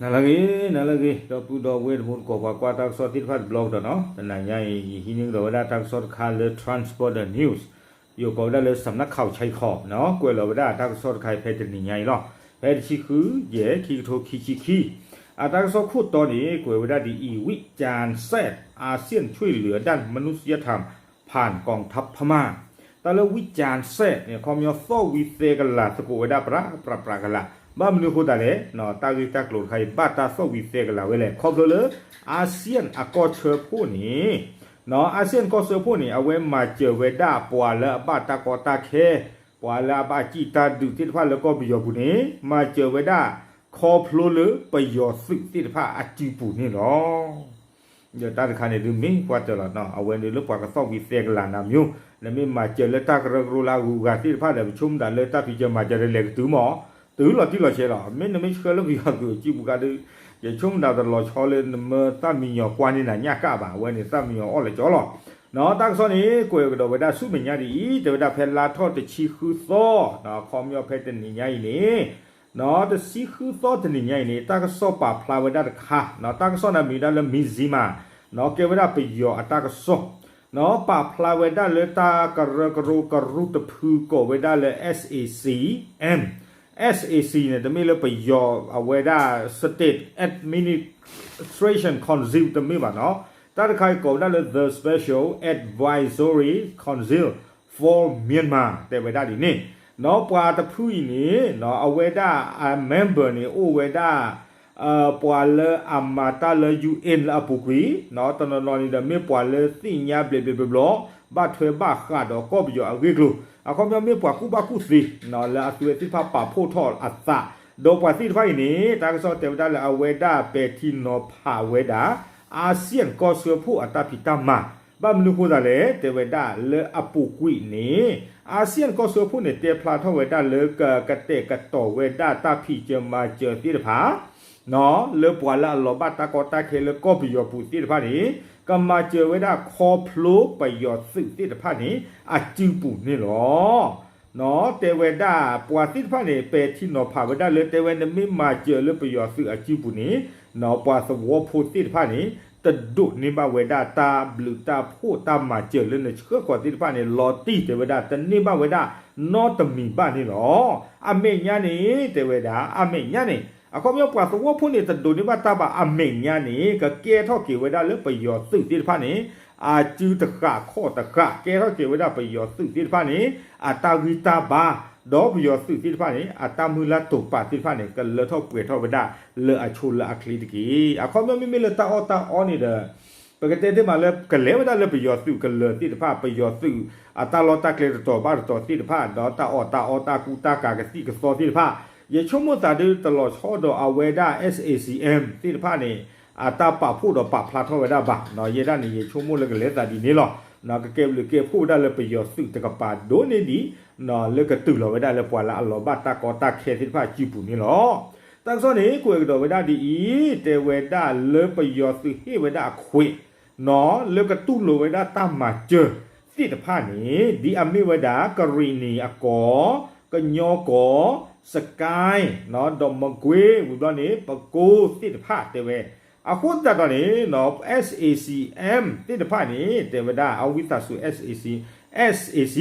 နၤလၢအဂ့ၤ နၤလၢအဂ့ၤ ဒီပုၢ်ဒီဝဲၢ်တံၤသကိးပှၤကွၢ်တၢ်ကစီၣ်သ့ၣ်တဖၣ်တဘျီကဒီးနီၤ, တနၤညါအံၤ ယဟံးန့ၢ်ကဒီးဝဲဒၣ်တၢ်ကစီၣ်တခါလၢ Transporter News, ယိၤကိးဝဲဒၣ်လၢ စမ်နၢ်ခးဆဲးခီး ကွဲးလီၤဝဲဒၣ်တၢ်ကစီၣ်တခါအံၤဖဲတနံၤညါအံၤလီၤ. ဖဲတဆံဃု ယဲၢ် ခံကထိခံဆံခံ အတၢ်ကစီၣ်ခိၣ်တီန့ၣ် ကွဲးဝဲဒၣ်ဒ်အံၤ, ဝံၣ်ကၠၣ်စဲး อาเซียนช่วยเหลือด้านมนุษยธรรม ผ่านกองทัพพม่า တၢ်လၢဝံၣ်ကၠၣ်စဲးန့ၣ် ခီပညီသီၣ်ဝံၤသဲကလၤသကိးဝဲဒၣ်ပြးပြးပြးကလၤ, ဘၣ်မနုၤအဃိသတးလဲၣ်, တၢ်ဂ့ၢ်တၢ်ကျိၤတခါအံၤ ဘၣ်တၢ်သီၣ်ဝံၤသဲကလၤဝဲလဲၣ်, ခီဖျိလၢ อาเซียน အကီၢ်ဆၢဖှိၣ်န့ၣ် อาเซียน ကီၢ်ဆၢဖှိၣ်န့ၣ် အဝဲမၤစၢၤဝဲဒၣ်ပှၤလၢအဘၣ်တၢ်ကီတၢ်ခဲ, ပှၤလၢအဘၣ်စံၣ်တၢ်ဒုးသ့ၣ်တဖၣ်လၢကီၢ်ပယီၤပူၤန့ၣ် မၤစၢၤဝဲဒၣ် ခီဖျိလၢပယီၤသုးသ့ၣ်တဖၣ်အစုပူၤန့ၣ်လီၤ. ဒီးတၢ်တခါန့ၣ်ဒုးမ့ၢ်ကွၢ်တၢၢ်လီၤနီၤ, အဝဲန့ၣ်လၢပှၤကသီၣ်ဝံၤသဲကလၤနၤမၠိ, နမ့ၢ်မၤစၢၤလၢတၢ်ကရၢကရိလၢအဂုၤအဂၤသ့ၣ်တဖၣ်ဒီး ပဆိကမိၣ်ဒၣ်လၢတၢ်ဖံးစၢၤမၤစၢၤဒီးလဲၤကတုၤမး, တုၤလီၤတံၢ်လီၤဆဲးလီၤ. မ့ၢ်နမ့ၢ်ဆှၢလၢပယီၤသုးအစုပူၤခါဒီး ယဆိကမိၣ်ဒၣ်တလီၤဆီလၢနမၢသၣ်မံယီၤကွၢ်န့ၢ်နၤညၣ်ကၣ်ဘၣ်, အဝဲန့ၣ်သၣ်မံယီၤအီၣ်လၢကၠီလီၤ. နီၤ တၢ်ကစီၣ်န့ၣ် ကွဲးကဒီးဝဲဒၣ်ဆူမဲာ်ညါဒ်အံၤ, တဲဝဲဒၣ်ဖဲလါထီၣ်တဆံဃုသီ, နီၤ ခီပညီဖဲတနံၤညါအံၤန့ၣ် နီၤ တဆံဃုသီတနံၤညါအံၤန့ၣ် တၢ်ကစီၣ်ပာ်ဖျါဝဲဒၣ်တခါ, နီၤ တၢ်ကစီၣ်န့ၣ်မ့ၢ်ဝဲဒၣ်လၢ Mizzima, နီၤ ကဲဝဲဒၣ်ပယီၤအတၢ်ကစီၣ်, နီၤ ပာ်ဖျါဝဲဒၣ်လၢတၢ်ကရၢကရိကရူၢ်တဖုကိးဝဲဒၣ်လၢ SAC-M, SAC န့ၣ် တမ့ၢ်လၢပယီၤအဝဲဒၣ် State Administration Council တမ့ၢ်ဘၣ်နီၤ, တၢ်တခါအံၤကိးဝဲဒၣ်လၢ The Special Advisory Council for Myanmar တဲဝဲဒၣ်ဒ်န့ၣ်, နီၤ ပှၤတဖုအံၤန့ၣ် နီၤ အဝဲဒၣ်အ member န့ၣ် အိၣ်ဝဲဒၣ် ပှၤလၢအမၤတၢ်လၢ UN လၢအပူၤကွံာ်, နီၤ တနီၤနီၤန့ၣ်ဒီး မ့ၢ်ပှၤလၢသ့ၣ်ညါဘျဲးဘျဲးဘျီဘျီ, ဘၣ်ထွဲဘၣ်ဃးဒီးကီၢ်ပယီၤအဂ့ၢ်အကျိၤ, အခီပညီမ့ၢ်ပှၤကူၣ်ဘၣ်ကူၣ်သ့, နီၤ လၢအသုဝဲသ့ၣ်တဖၣ်ပာ်ဖှိၣ်ထီၣ်အသး, ဒီးပှၤသ့ၣ်တဖၣ်အံၤန့ၣ် တၢ်ကစီၣ်တဲဝဲဒၣ်လၢအဝဲဒၣ်ပဲာ်ထံနီၤဖးဝဲဒၣ် ASEAN ကီၢ်ဆၢဖှိၣ်အတၢ်ဖံးတၢ်မၤ, ဘၣ်မနုၤဃိသတးလဲၣ်, တဲဝဲဒၣ်လၢအပူၤကွံာ်န့ၣ် ASEAN ကီၢ်ဆၢဖှိၣ်န့ၣ် တဲဖျါထီၣ်ဝဲဒၣ်လၢကကတဲာ်ကတီၤဝဲဒၣ်တၢ်ဖံးစၢၤမၤစၢၤသ့ၣ်တဖၣ် နီၤ လၢပှၤလၢအလီၤဘၣ်တၢ်ကီတၢ်ခဲလၢကီၢ်ပယီၤပူၤသ့ၣ်တဖၣ်န့ၣ် ကမၤစၢၤဝဲဒၣ်ခီဖျိပယီၤသုးသ့ၣ်တဖၣ်န့ၣ် အစုပူၤန့ၣ်လီၤ. နီၤ တဲဝဲဒၣ်ပှၤသ့ၣ်တဖၣ်န့ၣ် ပဲာ်ထံနီၤဖးဝဲဒၣ်လၢ တဲဝဲနမ့ၢ်မၤစၢၤလၢပယီၤသုးအစုပူၤန့ၣ် နီၤ ပှၤသဝီဖိသ့ၣ်တဖၣ်န့ၣ် တဒိးန့ၢ်ဘၣ်ဝဲဒၣ်တၢ်ဘျုးတၢ်ဖှိၣ်တၢ်မၤစၢၤလၢနဆှၢဃီၤသ့ၣ်တဖၣ်န့ၣ် လီၤတံၢ်တဲဝဲဒၣ် တန့ၢ်ဘၣ်ဝဲဒၣ်နီတမံၤဘၣ်န့ၣ်လီၤ. အမဲာ်ညါန့ၣ် တဲဝဲဒၣ် အမဲာ်ညါန့ၣ် အခီပညီပှၤသဝီဖိန့ၣ် တဒိးန့ၢ်ဘၣ်တၢ်ဘၣ် အမဲာ်ညါန့ၣ် ကကဲထီၣ်က့ၤဝဲဒၣ်လၢပယီၤသုးသ့ၣ်တဖၣ်န့ၣ် အစုတဃာ်ခီၣ်တဃာ် ကဲထီၣ်က့ၤဝဲဒၣ်ပယီၤသုးသ့ၣ်တဖၣ်န့ၣ် အတၢ်ဂံၢ်တၢ်ဘါ ဒီးပယီၤသုးသ့ၣ်တဖၣ်န့ၣ် အတၢ်မုၢ်လၢ်တိာ်ပာ်သ့ၣ်တဖၣ်န့ၣ် ကလၢထီၣ်ပှဲၤထီၣ်ဝဲဒၣ်လၢအဆိလၢအချ့တက့ၢ်. အခီပညီမ့မ့ၢ်လၢတၢ်အီၣ်တၢ်အီန့ၣ်ဒီး ပကတဲသ့မးလၢကလဲၤဝဲဒၣ်လၢပယီၤသုးကလၢၤသ့ၣ်တဖၣ် ပယီၤသုးအတၢ်လီၢ်တၢ်ကျဲတတီၤဘၣ်တတီၤသ့ၣ်တဖၣ် ဒီးတၢ်အီၣ်တၢ်အီတၢ်ကူတၢ်ကၤကသံၣ်ကသီသ့ၣ်တဖၣ် ယဆိကမိၣ်သးဒုတလီၤဆီဒီးအဝဲဒၣ် SAC-M သ့ၣ်တဖၣ်န့ၣ် အတၢ်ပာ်ဖှိၣ်ဒီးပာ်ဖျါထီၣ်ဝဲဒၣ်ဘၣ်. ယဲဒၣ်န့ၣ် ယဆိကမိၣ်လၢကလဲၤသးဒ်န့ၣ်လီၤ. ကကဲဘျုးကဲဖှိၣ်ဝဲဒၣ်လၢပယီၤသုးတကပၤဒိၣ်န့ၢ်ဒံး လၢကတုၤလီၤဝဲဒၣ်လၢပှၤလၢအလီၤဘၣ်တၢ်ကီတၢ်ခဲသ့ၣ်တဖၣ်အစုပူၤန့ၣ်လီၤ. တၢ်ကစီၣ်န့ၣ် ကွဲးကဒီးဝဲဒၣ်ဒ်အံၤ, တဲဝဲဒၣ်လၢပယီၤသုးဟ့ၣ်ဝဲဒၣ်အခွဲး နီၤ လၢကတူၢ်လိာ်ဝဲဒၣ်တၢ်မၤစၢၤသ့ၣ်တဖၣ်န့ၣ် ဒ်အမ့ၢ်ဝဲဒၣ် ကရံၣ်နံၣ်အကီၢ်, ကညီကီၢ်, စကဲၣ်, ဒီးမကွ့ၤ ဝံၤဘျီန့ၣ် ပကိသ့ၣ်တဖၣ်တဲဝဲ. အဃိသတးဒီးန့ၣ် SAC-M သ့ၣ်တဖၣ်န့ၣ် တဲဝဲဒၣ် အဝံသးစူၤ SAC, SAC,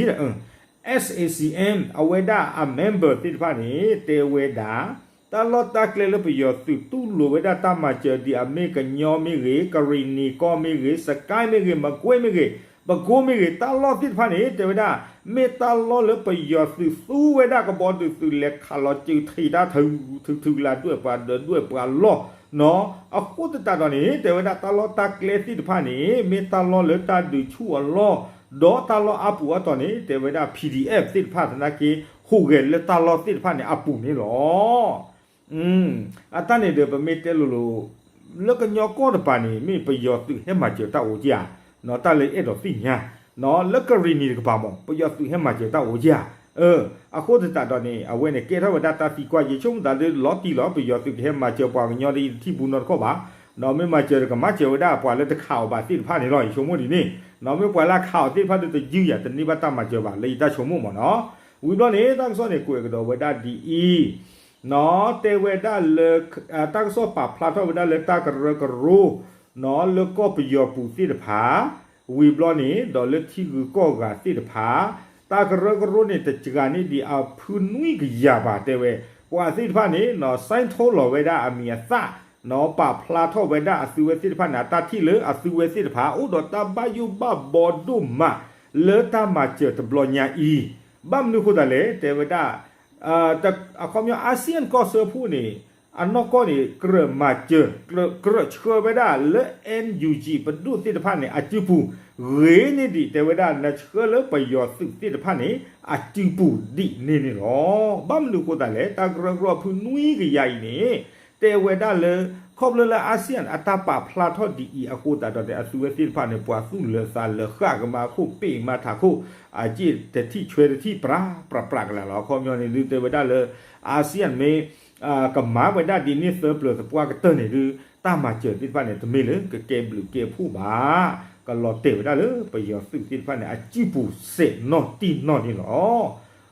SAC-M အဝဲဒၣ်အ member သ့ၣ်တဖၣ်န့ၣ် တဲဝဲဒၣ် တၢ်လီၢ်တၢ်ကျဲလၢပယီၤသုးတူၢ်လိာ်ဝဲဒၣ်တၢ်မၤစၢၤဒ်အမ့ၢ်ကညီမ့ၢ်ဂ့ၤ, ကရံၣ်နံၣ်ကီၢ်မ့ၢ်ဂ့ၤ, စကဲၣ်မ့ၢ်ဂ့ၤ, မကွ့ၤမ့ၢ်ဂ့ၤ, ပကိမ့ၢ်ဂ့ၤ, တၢ်လီၢ်သ့ၣ်တဖၣ်န့ၣ် တဲဝဲဒၣ် မ့ၢ်တၢ်လီၢ်လၢပယီၤသုးသူဝဲဒၣ်ကဘီဒုးသုးလဲၤခးလီၤစုးထံးတၢ်ထုးထုးလၢဒွဲၣ်ပှၤဒီးဒွဲၣ်ပှၤလီၢ် နီၤ. အဃိသတးဒီးန့ၣ် တဲဝဲဒၣ်တၢ်လီၢ်တၢ်ကျဲသ့ၣ်တဖၣ်န့ၣ် မ့ၢ်တၢ်လီၢ်လၢတၢ်ဒုးဆူၣ်အလီၢ်, ဒီးတၢ်လီၢ်အါပူၤအါတီၤန့ၣ် တဲဝဲဒၣ် PDF သ့ၣ်တဖၣ်သနာ်က့ ဟူးဂဲၤလၢတၢ်လီၢ်သ့ၣ်တဖၣ်န့ၣ်အပူၤန့ၣ်လီၤ. အတၢ်န့ၣ်ဒီးပမ့ၢ်တဲလိၤလိၤ လၢကညီကီၢ်တပၤန့ၣ် မ့ၢ်ပယီၤသုးဟဲမၤစၢၤတၢ်အိၣ်က့ဧါ, နီၤ တၢ်လၢအဲၣ်ဒိးသ့ၣ်ညါ, နီၤ လၢကရံၣ်နံၣ်တကပၤမး ပယီၤသုးဟဲမၤစၢၤတၢ်အိၣ်က့ဧါ. အဃိသတးဒီးန့ၣ် အဝဲန့ၣ်ကဲထီၣ်ဝဲဒၣ်တၢ်သံကွၢ် ယဆိကမိၣ်သးလၢလီၤတံၢ်လီၤ ပယီၤသုးကဟဲမၤစၢၤပှၤကညီဒီးအံၤတထံၣ်ဘူးနီတခီၣ်ဘၣ်, နီၤ မ့ၢ်မၤစၢၤဒီးကမၤစၢၤဝဲဒၣ်ပှၤလၢတခးအီၤဘၣ်သ့ၣ်တဖၣ်န့ၣ်လီၤ ယဆိကမိၣ်ဒ်န့ၣ်, နီၤ မ့ၢ်ပှၤလၢအခးအီၤသ့ၣ်တဖၣ်ဒီးတယုၢ်ယၤ တန့ၢ်ဘၣ်တၢ်မၤစၢၤဘၣ် လၢယတၢ်ဆိကမိၣ်မးနီၤ. ဝံၤဘျီန့ၣ် တၢ်ကစီၣ်န့ၣ် ကွဲးကဒီးဝဲဒၣ်ဒ်အံၤ နီၢ် တဲဝဲဒၣ်လၢ တၢ်ကစီၣ်ပာ်ဖျါထီၣ်ဝဲဒၣ်လၢတၢ်ကရၢကရိ နီၢ် လၢကီၢ်ပယီၤပူၤသ့ၣ်တဖၣ် ဝံၤဘျီန့ၣ် ဒီးလၢထံဂုၤကီၢ်ဂၤသ့ၣ်တဖၣ် တၢ်ကရၢကရိန့ၣ် တစှၤန့ၢ်ဒံးအဖုနွံကယၤဘၣ် တဲဝဲ ပှၤသ့ၣ်တဖၣ်န့ၣ် နီၢ် sign ထိလီၤဝဲဒၣ်အမံၤအသၣ် နီၢ် ပာ်ဖျါထီၣ်ဝဲဒၣ်အသုဝဲသ့ၣ်တဖၣ်န့ၣ် အတၢ်ထံၣ်လၢအသုဝဲသ့ၣ်တဖၣ် အိၣ်ဒီးတၢ်ဘၣ်ယိၣ်ဘၣ်ဘီဒိၣ်မး လၢတၢ်မၤစၢၤတဘျီညါအံၤ ဘၣ်မနုၤအဃိသတးလဲၣ် တဲဝဲဒၣ် အခီပညီ ASEAN ကီၢ်စၢဖှိၣ်န့ၣ် အနီၢ်ကီၢ်န့ၣ် ကြၢးမၤစၢၤ ကြၢးဆှၢဝဲဒၣ်လၢ NUG ပဒိၣ်သ့ၣ်တဖၣ်န့ၣ် အစုပူၤ ဂ့ၤန့ၢ်ဒံး တဲဝဲဒၣ် နဆှၢလၢပယီၤသုးသ့ၣ်တဖၣ်န့ၣ် အစုပူၤဒ်န့ၣ်န့ၣ်လီၤ. ဘၣ်မနုၤအဃိသတးလဲၣ် တၢ်ကရၢကရိအဖုနွံကယၤအံၤန့ၣ် တဲဝဲဒၣ်လၢ ခီဖျိလၢ ASEAN အတၢ်ပာ်ဖျါထီၣ်ဒ်အံၤအဃိသတးဒီး အသုဝဲသ့ၣ်တဖၣ်န့ၣ် ပှၤသူၣ်လၢာ်သးလၢာ် ဃၣ်ကမါခိၣ် ပ့ၢ်မါထးခိၣ် အစ့ၣ်တထံၣ်ဆွဲတထံၣ် ပြးပြးပြးကလာ်လီၤ. အခီပညီန့ၣ်ဒုး တဲဝဲဒၣ်လၢ ASEAN မ့ၢ် ကမၤဝဲဒၣ်ဒ်န့ၣ်သၢပျၢၤသပှၢ်ကတၢၢ်န့ၣ်ဒုး တၢ်မၤစၢၤသ့ၣ်တဖၣ်န့ၣ် တမ့ၢ်လၢကကဲဘျုးကဲဖှိၣ်ဘၣ်. ကလီၤတဲာ်ဝဲဒၣ်လၢပယီၤသုးသ့ၣ်တဖၣ်န့ၣ် အစုပူၤစဲးနီၢ်တံၢ်နီၢ်န့ၣ်လီၤ.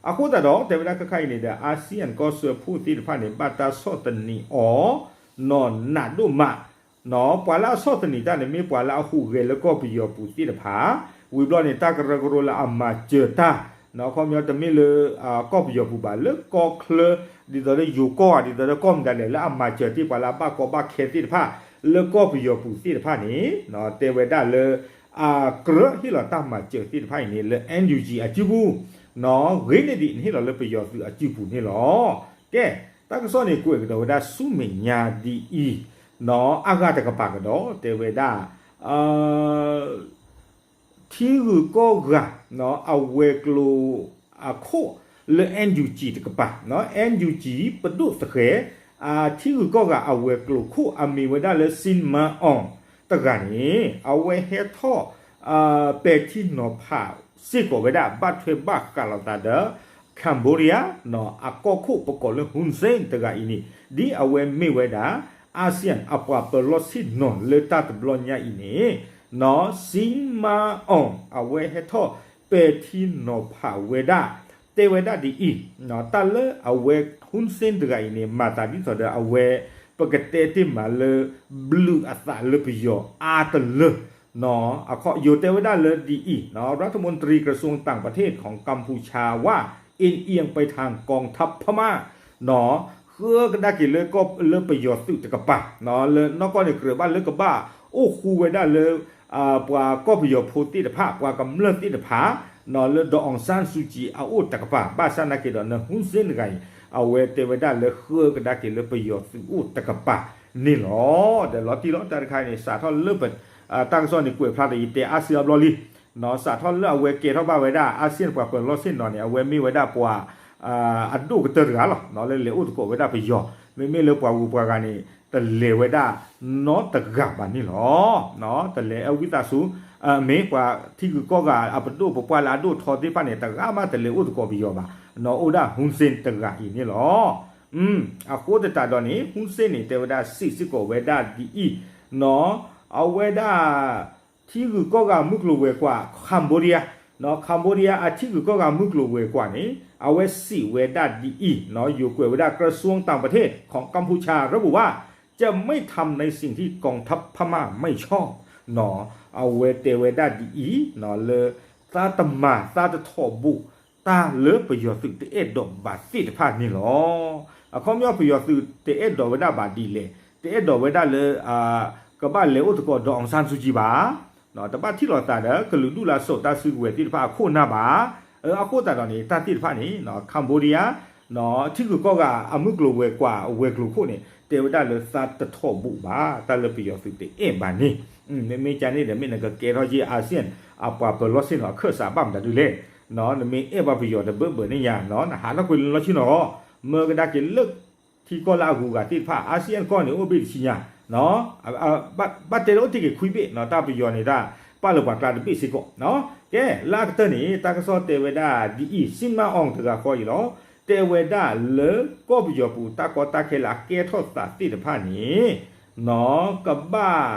အဃိသတးဒီး တဲဝဲဒၣ်ခဲခါအံၤန့ၣ်ဒီး ASEAN ကီၢ်စၢဖှိၣ်သ့ၣ်တဖၣ်န့ၣ် ဘၣ်တၢ်ဆီၣ်သနံးအီၤ နီၢ် နးဒိၣ်မး နီၢ် ပှၤလၢအဆီၣ်သနံးတၢ်န့ၣ် မ့ၢ်ပှၤလၢအဟူးဂဲၤလၢကီၢ်ပယီၤပူၤသ့ၣ်တဖၣ် ဝံၤဘျီန့ၣ် တၢ်ကရၢကရိလၢအမၤစၢၤတၢ် နီၢ် အခီပညီတမ့ၢ်လၢ ကီၢ်ပယီၤပူၤဘၣ် လၢကီၢ်ချၢ ဒ်သိးလၢယိၤကီၢ် ဒ်သိးလၢကီၢ်မတၤလဲၣ် လၢအမၤစၢၤတ့ၢ်ပှၤလၢအဘၣ်ကီဘၣ်ခဲသ့ၣ်တဖၣ် လၢကီၢ်ပယီၤပူၤသ့ၣ်တဖၣ်န့ၣ် နီၢ် တဲဝဲဒၣ်လၢ အကြၢးဟ့ၣ်လီၤတၢ်မၤစၢၤသ့ၣ်တဖၣ်အံၤန့ၣ် လၢ NUG အစုပူၤ နီၢ် ဂ့ၤန့ၢ်ဒံး နဟ့ၣ်လီၤလၢပယီၤသုးအစုပူၤန့ၣ်လီၤ. ကဲ တၢ်ကစီၣ်န့ၣ် ကွဲးကဒီးဝဲဒၣ်ဆူမဲာ်ညါဒ်အံၤ နီၢ် အဂၤတကပၤကဒီး တဲဝဲဒၣ် ထံဂုၤကီၢ်ဂၤ နီၢ် အဝဲၤကျိၤအခိၣ်လၢ NUG တကပၤ နီၢ် NUG ပဒိၣ်သဃဲၤ ထံဂုၤကီၢ်ဂၤအဝဲၤကျိၤခိၣ် အမံၤဝဲဒၣ်လၢ Sin Maung တဂၤန့ၣ် အဝဲဟဲထီၣ် ပဲာ်ထံနီၤဖးစ့ၢ်ကီးဝဲဒၣ် ဘၣ်ထွဲဘၣ်ဃးလိာ်သးဒီး Cambodia နီၢ် အကီၢ်ခိၣ်ပကိးလၢ Hun Sen တဂၤအံၤန့ၣ် ဒ်အဝဲမ့ၢ်ဝဲဒၣ် ASEAN အပှၤပၢၤလီၢ်ဆ့ၣ်နီၤလၢတၢ်တဘျီညါအံၤန့ၣ် နီၢ် Sin Maung အဝဲဟဲထီၣ်ပဲာ်ထံနီၤဖးဝဲဒၣ် တဲဝဲဒၣ်ဒ်အံၤ နီၢ် တၢ်လၢအဝဲ Hun Sen တဂၤအံၤန့ၣ် မၤသးဒ်သိးဒီးအဝဲ ပကတဲတ့ၢ်မးလၢ ဘျုးအသးလၢပယီၤအါတလၢ နီၢ် အခီ ယိၤတဲဝဲဒၣ်လၢဒ်အံၤ နီၢ် รัฐมนตรีกระทรวงต่างประเทศของกัมพูชาว่าเอ็นเอียงไปทางกองทัพพม่า နီၢ် ဃၢကဒါက့ၤလၢကီၢ်လၢပယီၤသုးတကပၤ နီၢ် လၢနီၢ်ကီၢ်န့ၣ် ကြၢးဘၣ်လၢကဘၣ်အိၣ်ဃူဝဲဒၣ်လၢ ပှၤကီၢ်ပယီၤဖိသ့ၣ်တဖၣ် ပှၤကမျၢၢ်သ့ၣ်တဖၣ် နီၢ် လၢ ဒေါ်အောင်ဆန်းစုကြည် အအိၣ်တကပၤ ဘၣ်ဆၣ်နာ်က့ၤဒီး န Hun Sen တဂၤအံၤ အဝဲတဲဝဲဒၣ်လၢဃၢကဒါက့ၤလၢပယီၤသုးအိၣ်တကပၤန့ၣ်လီၤ. ဒီးလီၤတံၢ်လီၤ တၢ်တခါန့ၣ် စးထီၣ်လၢ တၢ်ကစီၣ်န့ၣ် ကွဲးဖျါဒီး ယတဲအါစုအါဘျီလံ နီၢ် စးထီၣ်လၢအဝဲကဲထီၣ်ဘၣ်ဝဲဒၣ် ASEAN ပှၤပၢၤလီၢ်ဆ့ၣ်နီၤန့ၣ် အဝဲမ့ၢ်ဝဲဒၣ်ပှၤ အဒိၣ်ကတၢၢ်တဂၤလီၤ နီၢ် လၢလဲၤအိၣ်သကိးဝဲဒၣ်ပယီၤ မ့မ့ၢ်လၢပှၤဂုၤပှၤဂၤန့ၣ် တလဲၤဝဲဒၣ်နီတဂၤဘၣ်န့ၣ်လီၤ. တလဲၤအဝံသးစူၤ မ့ၢ်ပှၤထံဂုၤကီၢ်ဂၤအပဒိၣ်ပပှၢ်လၢအဒိၣ်ထီသ့ၣ်တဖၣ်န့ၣ် တဂၤမးတလဲၤအိၣ်သကိးပယီၤဘၣ် နီၢ် အိၣ်ဒၣ် Hun Sen တဂၤအံၤန့ၣ်လီၤ. အဃိသတးဒီးန့ၣ် Hun Sen န့ၣ် တဲဝဲဒၣ်စံးစ့ၢ်ကီးဝဲဒၣ်ဒ်အံၤ နီၢ် အဝဲဒၣ် ထံဂုၤကီၢ်ဂၤမုၢ်ကျိၤဝဲၤကွာ် Cambodia နီၢ် Cambodia အထံဂုၤကီၢ်ဂၤမုၢ်ကျိၤဝဲၤကွာ်န့ၣ် အဝဲစံးဝဲဒၣ်ဒ်အံၤ နီၢ် ယိၤကွဲးဝဲဒၣ် กระทรวงต่างประเทศของกัมพูชาระบุว่าจะไม่ทำในสิ่งที่กองทัพพม่าไม่ชอบ နီၢ် အဝဲတဲဝဲဒၣ်ဒ်အံၤ နီၢ် လၢ သးတမၤသးတထီၣ်ဘိး တၢ်လၢပယီၤသုးတအဲၣ်ဒိးဘၣ်သ့ၣ်တဖၣ်န့ၣ်လီၤ. အခီပညီပယီၤသုးတအဲၣ်ဒိးဝဲဒၣ်ဘၣ်ဒ်လဲၣ် တအဲၣ်ဒိးဝဲဒၣ်လၢ ကဘၣ်လဲၤအိၣ်သကိး ဒေါ်အောင်ဆန်းစုကြည် ဘၣ် တဘၣ်ထံၣ်လိာ်သးဒီး ကလုာ်ဒူၣ်လၢအစိာ်တၢ်စုကဝဲၤသ့ၣ်တဖၣ်အခိၣ်နၢ်ဘၣ်. အဃိသတးဒီးန့ၣ် တၢ်သ့ၣ်တဖၣ်န့ၣ် Cambodia ထံဂုၤကီၢ်ဂၤအမုၢ်ကျိၤဝဲၤကွာ်ဝဲၤကျိၤခိၣ်န့ၣ် တဲဝဲဒၣ်လၢသးတထီၣ်ဘိးဘၣ် တၢ်လၢပယီၤသုးတအဲၣ်ဘၣ်န့ၣ် မ့မ့ၢ်ကန့ၣ်ဒီး မ့ၢ်နကကဲထီၣ်က့ၤ ASEAN အပှၤပၢၤလီၢ်ဆ့ၣ်နီၤအခၢၣ်စးဘၣ်မတၤဒုလဲၣ် နမ့ၢ်အဲၣ်ဘၣ်ပယီၤတဘၢဘၢန့ၣ်ညါ နဟးထီၣ်ကွံာ်လၢလီၢ်ဆ့ၣ်နီၤ မၢကဒါက့ၤလၢ ထံကီၢ်လၢအဂုၤအဂၤသ့ၣ်တဖၣ် ASEAN ကီၢ်န့ၣ် အိၣ်ဘ့ၣ်တဆံညါ ဘၣ်တဲလၢအိၣ်တ့ၢ်က့ၤခွံဘ့ၣ် တၢ်ပယီၤန့ၣ်တၢ်ပာ်လၢပှၤကျါတဘ့ၣ်စ့ၢ်ကီး ကဲ လၢအကတၢၢ်န့ၣ် တၢ်ကစီၣ်တဲဝဲဒၣ်ဒ်အံၤ Sin Maung တဂၤဃီအံၤလီၤ. တဲဝဲဒၣ်လၢကီၢ်ပယီၤပူၤတၢ်ကီတၢ်ခဲလၢအကဲထီၣ်သးသ့ၣ်တဖၣ်န့ၣ် ကဘၣ်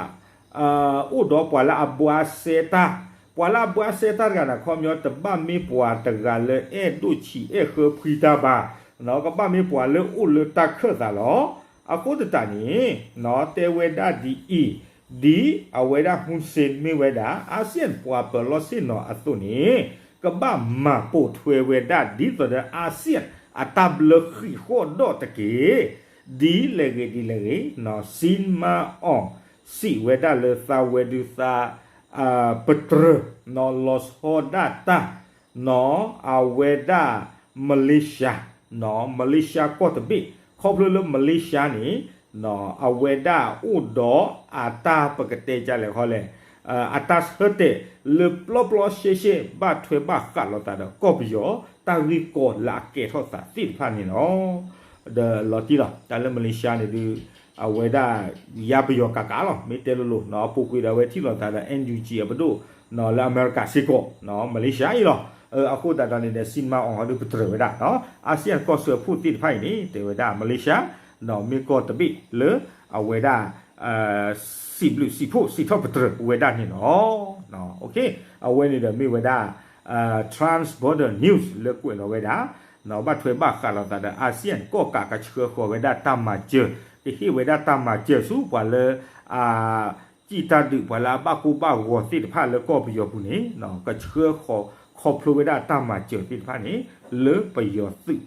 အိၣ်ဒီးပှၤလၢအဘှါစဲတၢ်, ပှၤလၢအဘှါစဲတၢ်တဂၤန့ၣ် အခီပညီတဘၣ်မ့ၢ်ပှၤတဂၤလၢအဲၣ်ဒိၣ်ဆံးအဲၣ်ဃၢဖှံတၢ်ဘၣ်, ကဘၣ်မ့ၢ်ပှၤလၢအိၣ်လၢတၢ်ခၢၣ်သးလီၤ. အဃိသတးန့ၣ် တဲဝဲဒၣ်ဒ်အံၤ, ဒ်အဝဲဒၣ် Hun Sen မ့ၢ်ဝဲဒၣ် ASEAN ပှၤပၢၤလီၢ်ဆ့ၣ်နီၤအသိးန့ၣ် ကဘၣ်မၤပိာ်ထွဲဝဲဒၣ် ဒ်သိးဒီး ASEAN အတၢ်ဘျၢဃံးဃီၣ်ဒီၣ်တက့ၢ်. ဒ်လဲၣ်ဂ့ၤဒ်လဲၣ်ဂ့ၤ Sin Maung စံးဝဲဒၣ်လၢသးဝဲဒုးသး ပတြၢၤ လီၤဆီဒၣ်တၢ် အဝဲဒၣ် Malaysia, Malaysia ကီၢ်တဘ့ၣ် ခီဖျိလၢ Malaysia န့ၣ် အဝဲဒၣ်အိၣ်ဒီးအတၢ်ပကတဲကလဲၣ်ခီလဲၣ် အတၢ်ဆၢတဲာ်လၢပျီပျီရှဲရှဲ ဘၣ်ထွဲဘၣ်ဃးလိာ်သးဒီးကီၢ်ပယီၤ တၢ်ဂ့ၢ်ကီလၢအကဲထီၣ်သးသ့ၣ်တဖၣ်န့ၣ်လီၤ. ဒီးလီၤတံၢ်လီၤ တၢ်လၢ Malaysia န့ၣ်ဒုး အဝဲဒၣ် ယါပယီၤကးကးလီၤ မ့ၢ်တဲလိၤလိၤ အပူၤကွံာ်ဒီးအဝဲထံၣ်လိာ်သးဒီး NUG အပဒိၣ် လၢအမဲရကၤစ့ၢ်ကီး Malaysia အံၤလီၤ. အဃိသတးဒီးန့ၣ်ဒီး Sin Maung အီၤဒုးပတြၢၤဝဲဒၣ် ASEAN ကီၢ်စၢဖှိၣ်သ့ၣ်တဖၣ်အံၤန့ၣ် တဲဝဲဒၣ် Malaysia မ့ၢ်ကီၢ်တဘ့ၣ်လၢ အဝဲဒၣ် စံးဘျုးစံးဖှိၣ်စံးထီၣ်ပတြၢၤဝဲဒၣ်န့ၣ်လီၤ. အဝဲန့ၣ်ဒီးမ့ၢ်ဝဲဒၣ် Trans Border News လၢကွဲးလီၤဝဲဒၣ် ဘၣ်ထွဲဘၣ်ဃးလိာ်သးဒီး ASEAN ကီၢ်ကးကဆှၢဃီၤဝဲဒၣ်တၢ်မၤစၢၤ ကဟ့ၣ်ဝဲဒၣ်တၢ်မၤစၢၤဆူပှၤလၢ အ စံၣ်တၢ်ဒုးပှၤလၢအဘၣ်ကိၢ်ဘၣ်ဂီၤသ့ၣ်တဖၣ်လၢကီၢ်ပယီၤပူၤန့ၣ် ကဆှၢဃီၤခီဖျိဝဲဒၣ်တၢ်မၤစၢၤသ့ၣ်တဖၣ်န့ၣ် လၢပယီၤသုး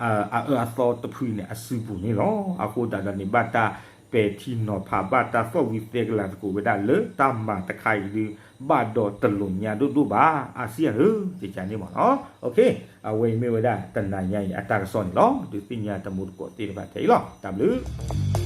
အအၢအသီတဖုအံၤန့ၣ် အစုပူၤန့ၣ်လီၤ. အဃိသတးဒီးန့ၣ် ဘၣ်တၢ်ပဲာ်ထံနီၤဖး ဘၣ်တၢ်သီၣ်ဝံၤသဲကလၤသကိးဝဲဒၣ်လၢတၢ်မၤတခါအံၤဒုး ဘၣ်ဒီးတလိာ်ညါဒိၣ်ဒိၣ်ဘၣ် ASEAN ဧၢ ကကန့ၣ်မ့ၢ်လီၤ. အဝဲအံၤမ့ၢ်ဝဲဒၣ်တနၤညါအံၤအတၢ်ကစီၣ်န့ၣ်လီၤ. ဒုးသ့ၣ်ညါတမူတကိးသ့ၣ်တဖၣ်ထဲအံၤလီၤ. တၢ်ဘျုး